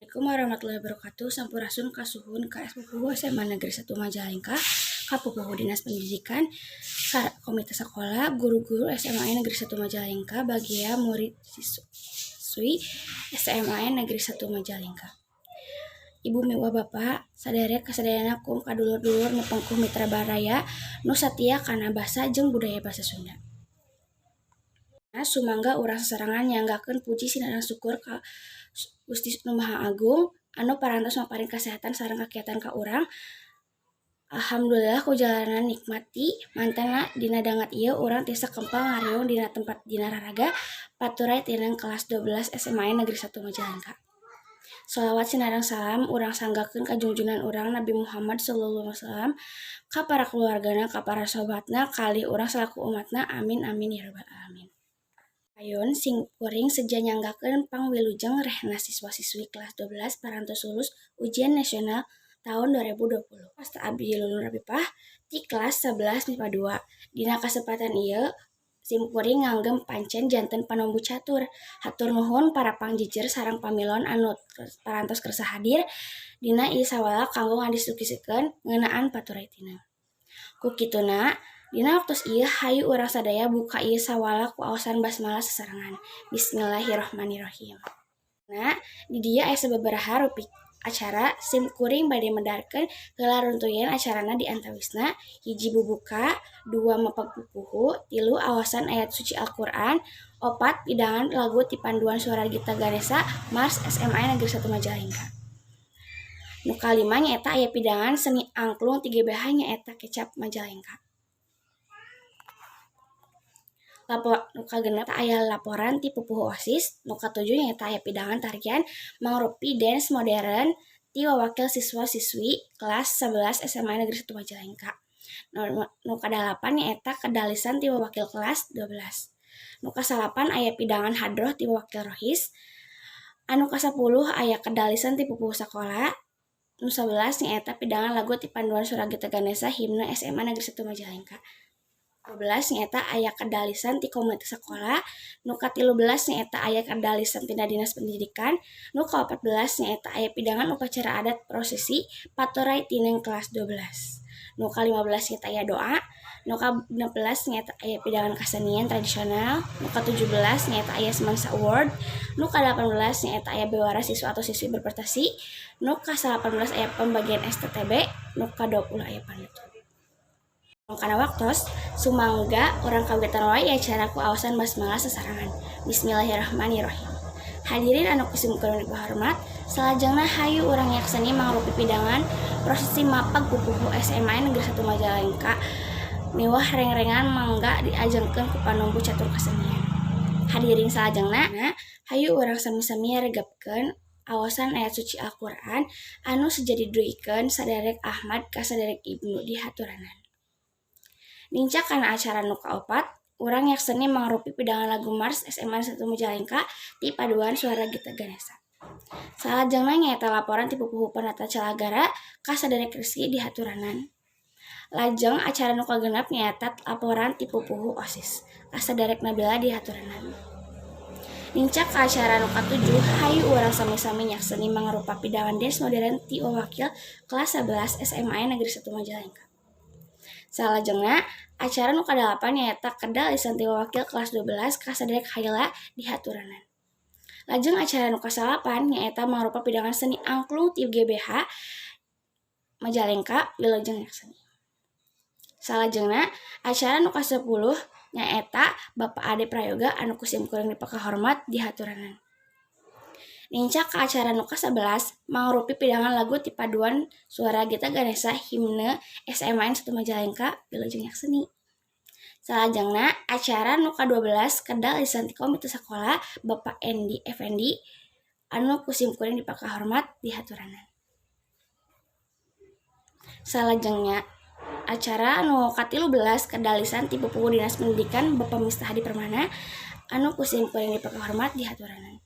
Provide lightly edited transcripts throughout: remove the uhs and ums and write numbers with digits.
Assalamualaikum warahmatullahi wabarakatuh. Sampurasun, kasuhun ka Pupuhu SMA Negeri 1 Majalengka, ka Pupuhu Dinas Pendidikan, ka Komite Sekolah, guru-guru SMA Negeri 1 Majalengka, bagia murid siswi SMA Negeri 1 Majalengka. Ibu miwah Bapak, saderek kasadayana kum kadulur-dulur nepengkuh mitra baraya nu satia kana basa jeung budaya basa Sunda. Sumangga urang sasarengan nyanggakeun puji sinareng syukur ka Gusti Nu Maha Agung anu parantos maparin kasehatan sareng kakiatan ka urang. Alhamdulillah, ku jalaran nikmat ti mantena dina dangat ieu urang tiasa kempal ngariung dina tempat dina raraga Paturai Tineng kelas 12 SMA Negeri 1 Majalengka. Sholawat sinareng salam urang sanggakeun ka junjunan urang Nabi Muhammad sallallahu alaihi wasallam, ka para keluargana, ka para sahabatna, kalih urang salaku umatna. Amin amin ya rabbal alamin. Payun simkuring seja nyanggakeun pangwilujeng rehna siswa-siswi kelas 12 parantos lulus ujian nasional tahun 2020. Wasta abdi Lulun Rapipah ti kelas 11 MIPA 2. Dina kasempatan ieu simkuring nganggem pancen janten panombu catur. Hatur nuhun para pangjejer sareng pamilon anu parantos kersa hadir dina ieu sawala kanggo ngadiskusikeun ngeunaan Paturai Tineng. Ku kituna, dina waktos ieu hayu urang sadaya buka ieu sawala ku aosan basmalah sasarengan. Bismillahirrahmanirrahim. Nah, di dieu aya sababaraha rupi acara. Simkuring bade medarkeun heula runtuyan acarana, di antawisna: hiji, bubuka, dua, mapag pupuhu, tilu, awasan ayat suci Al-Qur'an, opat, pidangan lagu ti panduan suara Gita Ganesha Mars SMA Negeri 1 Majalengka. Nu kalima nyaeta aya pidangan seni angklung ti GBH, nyaeta Kecap Majalengka. Lapor nu kagenep aya laporan ti pupuhu OSIS. Nu katujuh nyaeta aya pidangan tarian mangrupi dance modern ti wawakil siswa-siswi kelas 11 SMA Negeri 1 Majalengka. Nu kadalapan nyaeta kedalisan ti wawakil kelas 12. Nu kasalapan aya pidangan hadroh ti wawakil rohis. Anu kasapuluh aya kedalisan ti pupuhu sakola. Nu 11 nyaeta pidangan lagu ti panduan Suara Gita Ganesha himne SMA Negeri 1 Majalengka. 12 nyaeta aya kedalisan ti komunitas sekolah. Nu ka-13 nyaeta aya kedalisan tina Dinas Pendidikan. Nu ka-14 nyaeta aya pidangan upacara adat prosesi Paturai Tineng kelas 12. Nu ka-15 nyaeta aya doa. Nu ka-16 nyaeta aya pidangan kasenian tradisional. Nu ka-17 nyaeta aya Semansa Award. Nu ka-18 nyaeta aya bewara siswa atau siswi berprestasi. Nu ka-19 aya pembagian STTB. Nu ka-20 aya panutup. Kana waktos, sumangga urang kawitan wae acara ku aosan basmalah sasarengan. Bismillahirrahmanirrahim. Hadirin anu ku simkuring dipahormat, salajengna hayu urang nyakseni mangrupi pidangan prosesi mapag pupuhu SMA Negeri 1 Majalengka miwah rengrengan. Mangga diajengkeun ku panumbu catur kesenian. Hadirin, salajengna hayu urang sami-sami regepkeun awasan ayat suci Al-Qur'an anu seja didugikeun saderek Ahmad ka saderek Ibnu, dihaturanan. Nincak kana acara nu kaopat, urang nyakseni mangrupi pidangan lagu Mars SMA 1 Majalengka ti paduan suara Gita Ganesha. Salajengna nyaeta laporan ti pupuhu Penata Calagara ka saderek Rizky, dihaturanan. Lajeng acara nu kagenep nyaeta laporan ti pupuhu OSIS ka saderek Nabila, dihaturanan. Nincak ka acara nu katujuh, hayu urang sami-sami nyakseni mangrupa pidangan dance modern ti wawakil kelas 11 SMA Negeri 1 Majalengka. Salajengna acara nu kadalapan nyaeta kedalisan ti wawakil kelas 12 ka saderek Haila, dihaturanan. Lajeng acara nu kasalapan nyaeta mangrupa pidangan seni angklung ti GBH Majalengka, wilujeng nyakseni. Salajengna acara nu kasepuluh nyaeta Bapak Ade Prayoga anu ku simkuring dipakahormat, dihaturanan. Nincak ka acara nu ka-11, mangrupi pidangan lagu ti paduan suara Gita Ganesha himne SMA 1 Majalengka, wilujeng nyakseni. Salajengna acara nu ka-12, kedalisan ti komite sakola Bapak Endi Effendi anu ku simkuring dipakahormat, dihaturanan. Salajengna acara nu ka-13, kedalisan ti pupuhu Dinas Pendidikan Bapak Mistahadi Permana anu ku simkuring dipakahormat, dihaturanan.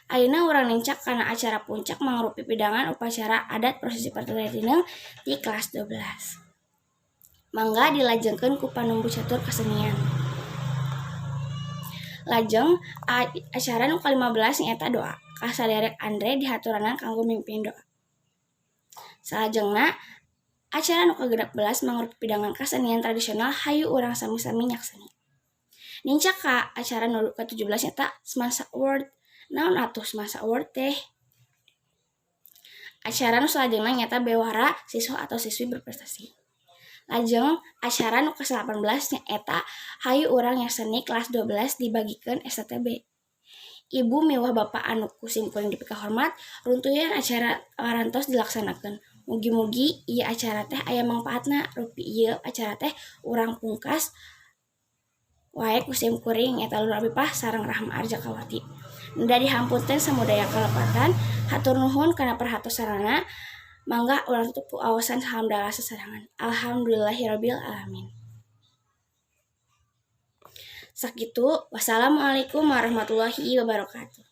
Ayeuna urang nincak kana acara puncak, mangrupi pidangan upacara adat prosesi Paturai Tineng ti kelas 12. Mangga dilajengkeun ku panumbu catur kesenian. Lajeng acara nu ka-15 nyaeta doa. Ka saderek Andre dihaturanan kanggo mimpin doa. Salajengna acara nu ka-16 mangrupi pidangan kasenian tradisional Hayu Urang Sami-Sami Nyakseni. Nincak ka acara nu ka-17, nyaeta Smansa Award. Naon atuh Smansa Award teh? Acara nu salajengna nyaeta bewara siswa atau siswi berprestasi. Lajeng acara nu ka-18 nyaeta Hayu Urang Nyakseni kelas 12 dibagikeun STTB. Ibu miwah Bapak anu ku simkuring dipikahormat, runtuyan acara parantos dilaksanakeun. Mugi-mugi ieu acara teh aya mangpaatna. Rupi ieu acara teh urang pungkas wae ku simkuring, nyaeta Lur Apipah sareng Rahma Arjakawati. Nda dihampunten samudaya kalepatan. Hatur nuhun kana perhatosanana. Mangga urang tutup ku aosan hamdalah sasarengan. Alhamdulillahirabbil alamin. Sakitu, wassalamualaikum warahmatullahi wabarakatuh.